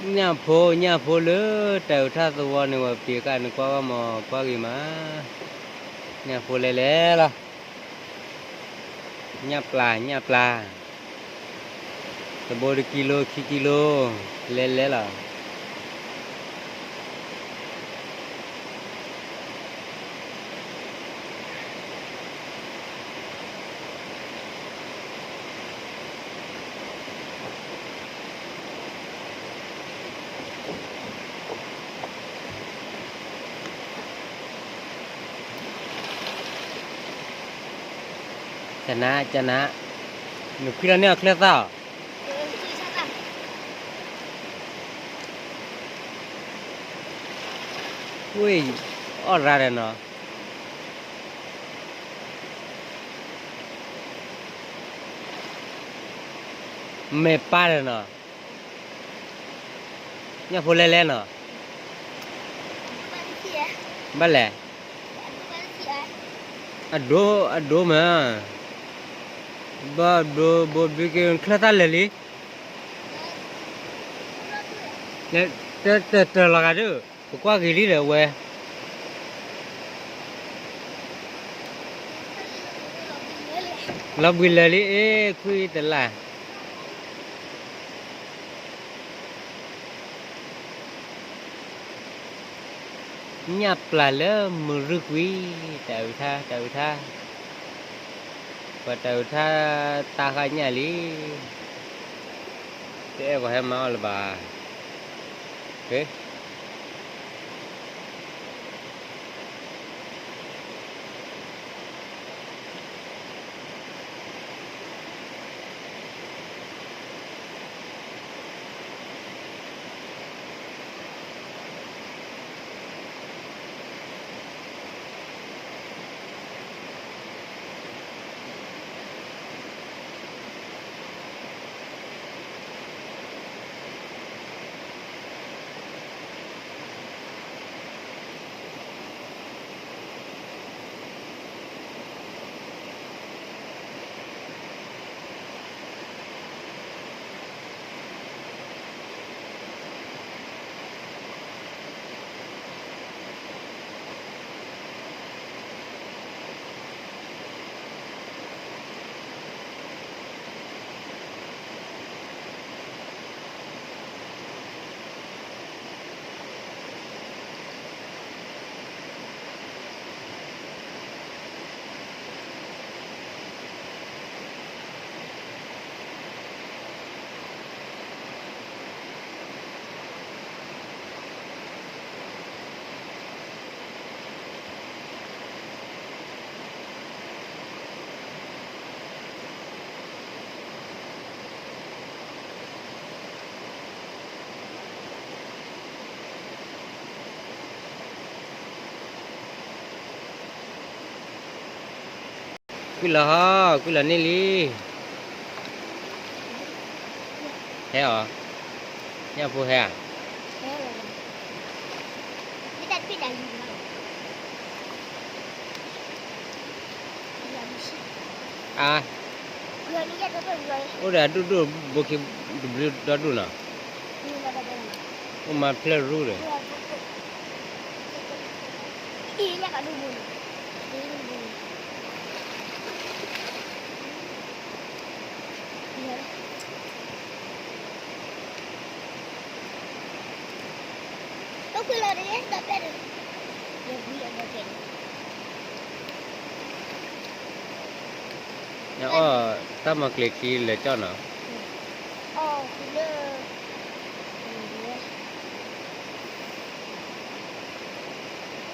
ညၣ်ဖိ ညၣ်ဖိလၢတၢ်အုးထၣ်သဝီန့ၣ် ဝဲပ့ၤဃာ်န့ၣ် ကွၢ်ဘၣ်မး ကွၢ်ဂ့ၤမး, ညၣ်ဖိလဲၤလဲၤလီၤ, ညၣ်ပျၢ် ညၣ်ပျၢ်, တဘိတကံလိ ခံကံလိ, လဲၤလဲၤလီၤ. ကနၣ် ကနၣ်, နခွံလီၤန့ၢ်အီၤချၢသၣ်အီၤ, ဝ့ၢ် အီၣ်ရၤဒီးနီၤ, မဲာ်ပၢ်ဒီးနီၤ, ညၣ်ဖိလဲၤလဲၤနီၤ, ဘၣ်လဲၣ်, အဒိ အဒိမး, ဘၣ်ဒိ ဘိဘံက့ၤ ချၢသၣ်လဲၤလံ, တၢ်တၢ်လီၤဂာ်ဒၣ်, ပကွၢ်ဂ့ၤလံဒီးဝဲ လီၤဘှံးလၢာ်လံ အ့ ခွံတလၢ်, ညၣ်ပျၢ်လၢမုၢ်ရုၢ်ကွံာ်, တၢ်အုးထါ တၢ်အုးထါ, ပှၤတၢ်အုးထါတၢ်ဃၣ်ညၣ်လံ, တအဲၣ်ပှၤဟဲမၤအီၣ်လၢၤဘၣ်, ကွံာ်လီၤဟီ, ကွံာ်လီၤန့ၢ်လံ, ဟဲအီၤ, ညၣ်ဖိဟဲဧါ, အါ, အိၣ်ဒီးအဒိၣ်ဒိၣ် ဘိခံတဘျုးဒီဒိၣ်နီၤ, အိၣ်မၤဖျၢၣ်ရူဒီး အီၣ် တၢ်မၤကျဲၤခံလဲၤကၠီနီၤ,